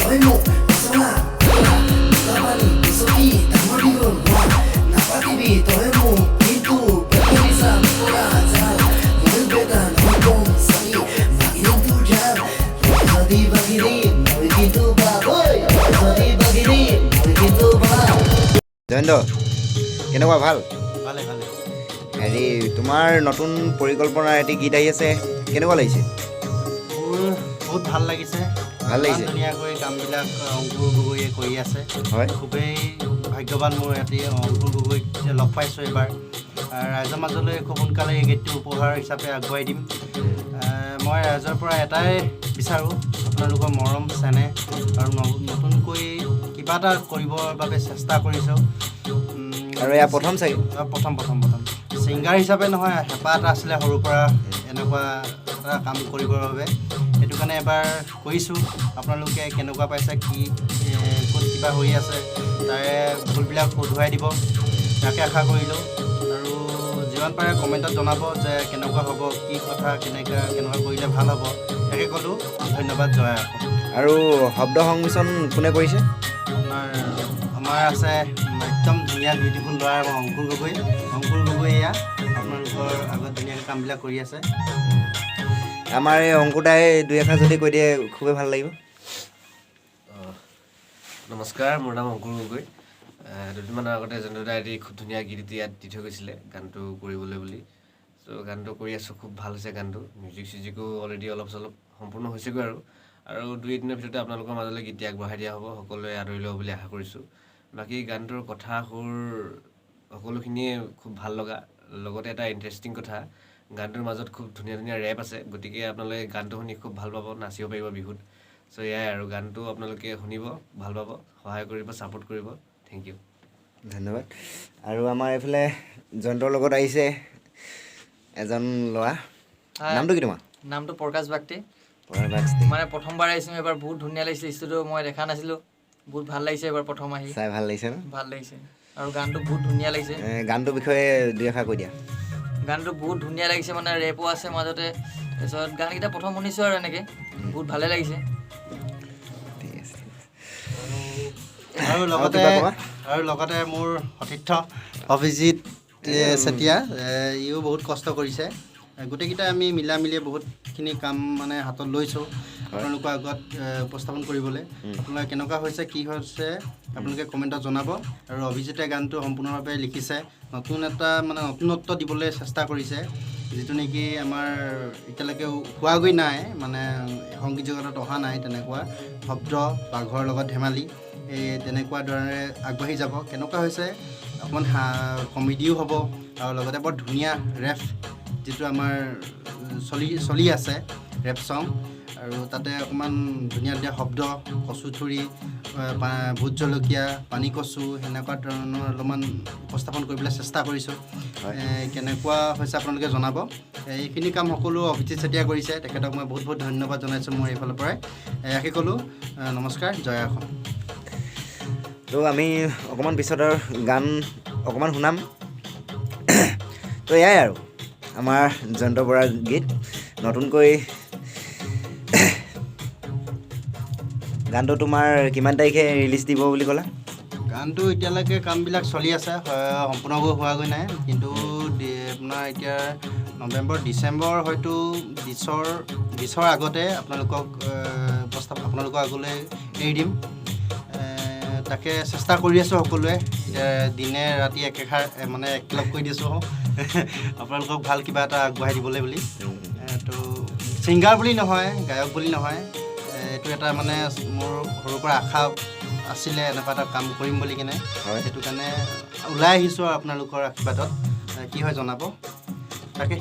তই মোক পিছলা পানী পিছতি ডাঙৰ দীঘল হোৱা নাপাতিবি তই মোক কিন্তু পেটৰ মিছা নকৰা জাল। মই বেটা নহয় কম চাবি, ভাঙি দিম তোৰ জাল। তই যদি ভাঙিলি মই কিন্তু বাপ ঐ, তই যদি ভাঙিলি মই কিন্তু বাপ। জয়ন্ত, কেনেকুৱা, ভাল? ভালে ভালে। হেৰি, তোমাৰ নতুন পৰিকল্পনাৰ এটি গীত আহি আছে, কেনেকুৱা লাগিছে? মোৰ বহুত ভাল লাগিছে। ভাল লাগিছে? ইমান ধুনীয়াকৈ কামবিলাক অংকুৰ গগৈয়ে কৰি আছে। খুবেই ভাগ্যৱান মোৰ এটি অংকুৰ গগৈক যে লগ পাইছোঁ এইবাৰ। ৰাইজৰ মাজলৈ খুব সোনকালে এই গীতটো উপহাৰ হিচাপে আগবঢ়াই দিম। মই ৰাইজৰ পৰা এটাই বিচাৰোঁ, আপোনালোকৰ মৰম চেনেহ আৰু নতুনকৈ কিবা এটা কৰিবৰ বাবে চেষ্টা কৰিছোঁ। আৰু এয়া প্ৰথম চাগে? প্ৰথম প্ৰথম প্ৰথম। ছিংগাৰ হিচাপে নহয়, হেঁপাহ এটা আছিলে সৰুৰ পৰা এনেকুৱা এটা কাম কৰিবৰ বাবে, সেইটো কাৰণে এবাৰ কৰিছোঁ। আপোনালোকে কেনেকুৱা পাইছে, কি ক'ত কিবা হৈ আছে, তাৰে ভুলবিলাক শুধৰাই দিব, তাকে আশা কৰিলোঁ। আৰু যিমান পাৰে কমেণ্টত জনাব যে কেনেকুৱা হ'ব, কি কথা, কেনেকুৱা কেনেকুৱা কৰিলে ভাল হ'ব। তাকে ক'লোঁ, ধন্যবাদ, জয় অসম। আৰু শব্দ সংমিশ্ৰণ কোনে কৰিছে? আপোনাৰ আমাৰ আছে একদম ধুনীয়া বিউটিফুল ল'ৰা আমাৰ অংকুৰ গগৈ। অংকুৰ গগৈ এয়া আপোনালোকৰ আগত ধুনীয়াকৈ কামবিলাক কৰি আছে। আমাৰ এই অংকুৰদাই দুই এষাৰ যদি কৈ দিয়ে, খুবেই ভাল লাগিব। নমস্কাৰ, মোৰ নাম অংকুৰ গগৈ। দুদিনমানৰ আগতে জয়ন্তদাই এটি খুব ধুনীয়া গীত এটি ইয়াত দি থৈ গৈছিলে গানটো কৰিবলৈ বুলি। চ' গানটো কৰি আছোঁ, খুব ভাল হৈছে গানটো। মিউজিক চিউজিকো অলৰেডি অলপ চলপ সম্পূৰ্ণ হৈছেগৈ আৰু আৰু দুই এদিনৰ ভিতৰতে আপোনালোকৰ মাজলৈ গীতটি আগবঢ়াই দিয়া হ'ব। সকলোৱে আদৰি ল'ব বুলি আশা কৰিছোঁ। বাকী গানটোৰ কথা, সুৰ সকলোখিনিয়ে খুব ভাল লগা। লগতে এটা ইণ্টাৰেষ্টিং কথা, গানটোৰ মাজত খুব ধুনীয়া ধুনীয়া ৰেপ আছে। গতিকে আপোনালোকে গানটো শুনি খুব ভাল পাব, নাচিব পাৰিব বিহুত। চ' এয়াই আৰু, গানটো আপোনালোকে শুনিব, ভাল পাব, সহায় কৰিব, ছাপোৰ্ট কৰিব। Thank U. ধন্যবাদ। আৰু আমাৰ এইফালে জয়ন্তৰ লগত আহিছে এজন ল'ৰা। হাই। নামটো কি তোমাৰ? নামটো প্ৰকাশ বাগটি। প্ৰকাশ বাগটি। মানে প্ৰথমবাৰ আহিছোঁ এবাৰ, বহুত ধুনীয়া লাগিছে। ষ্টুডিঅ' মই দেখা নাছিলোঁ, বহুত ভাল লাগিছে এবাৰ প্ৰথম আহি। চাই ভাল লাগিছে ন? ভাল লাগিছে আৰু গানটো বহুত ধুনীয়া লাগিছে। গানটোৰ বিষয়ে দুই এষাৰ কৈ দিয়া। গানটো বহুত ধুনীয়া লাগিছে, মানে ৰেপো আছে মাজতে। তাৰপিছত গানকেইটা প্ৰথম শুনিছোঁ আৰু এনেকৈ বহুত ভালে লাগিছে। ঠিক আছে। আৰু লগতে কিবা ক'বা? আৰু লগতে মোৰ সতীৰ্থ অভিজিত চেতিয়া, ইও বহুত কষ্ট কৰিছে। গোটেইকেইটা আমি মিলা মিলিয়ে বহুতখিনি কাম মানে হাতত লৈছোঁ আপোনালোকৰ আগত উপস্থাপন কৰিবলৈ। আপোনালোকে কেনেকুৱা হৈছে, কি হৈছে, আপোনালোকে কমেণ্টত জনাব। আৰু অভিজিতে গানটো সম্পূৰ্ণভাৱে লিখিছে, নতুন এটা মানে নতুনত্ব দিবলৈ চেষ্টা কৰিছে, যিটো নেকি আমাৰ এতিয়ালৈকে হোৱাগৈ নাই, মানে সংগীত জগতত অহা নাই তেনেকুৱা শব্দ, বাঘৰ লগত ধেমালি, এই তেনেকুৱা ধৰণেৰে আগবাঢ়ি যাব। কেনেকুৱা হৈছে, অকণমান কমেডিও হ'ব আৰু লগতে বৰ ধুনীয়া ৰেপ, যিটো আমাৰ চলি চলি আছে ৰেপ ছং, আৰু তাতে অকণমান ধুনীয়া ধুনীয়া শব্দ, কচু থুৰি, ভোট জলকীয়া, পানী কচু, সেনেকুৱা ধৰণৰ অলপমান উপস্থাপন কৰিবলৈ চেষ্টা কৰিছোঁ। কেনেকুৱা হৈছে আপোনালোকে জনাব। এইখিনি কাম সকলো অভিজিত চেতিয়া কৰিছে। তেখেতক মই বহুত বহুত ধন্যবাদ জনাইছোঁ মোৰ এইফালৰ পৰাই। ইয়াকে ক'লোঁ, নমস্কাৰ, জয় অসম। তো আমি অকণমান পিছত আৰু গান অকণমান শুনাম। তো এয়াই আৰু আমাৰ জয়ন্ত বৰাৰ গীত। নতুনকৈ গানটো তোমাৰ কিমান তাৰিখে ৰিলিজ দিব বুলি ক'লা? গানটো এতিয়ালৈকে কামবিলাক চলি আছে, সম্পূৰ্ণকৈ হোৱাগৈ নাই। কিন্তু আপোনাৰ এতিয়া নৱেম্বৰ, ডিচেম্বৰ, হয়তো বিছৰ আগতে আপোনালোকক প্ৰস্তাৱ আপোনালোকৰ আগলৈ এৰি দিম। তাকে চেষ্টা কৰি আছোঁ সকলোৱে। এতিয়া দিনে ৰাতি একেষাৰ মানে একেলগ কৰি দিছোঁ আপোনালোকক ভাল কিবা এটা আগবঢ়াই দিবলৈ বুলি। তো ছিংগাৰ বুলি নহয়, গায়ক বুলি নহয়, এইটো এটা মানে মোৰ সৰুৰ পৰা আশা আছিলে এনেকুৱা এটা কাম কৰিম বুলি কিনে। সেইটো কাৰণে ওলাই আহিছোঁ আৰু আপোনালোকৰ আশীৰ্বাদত কি হয় জনাব। তাকে।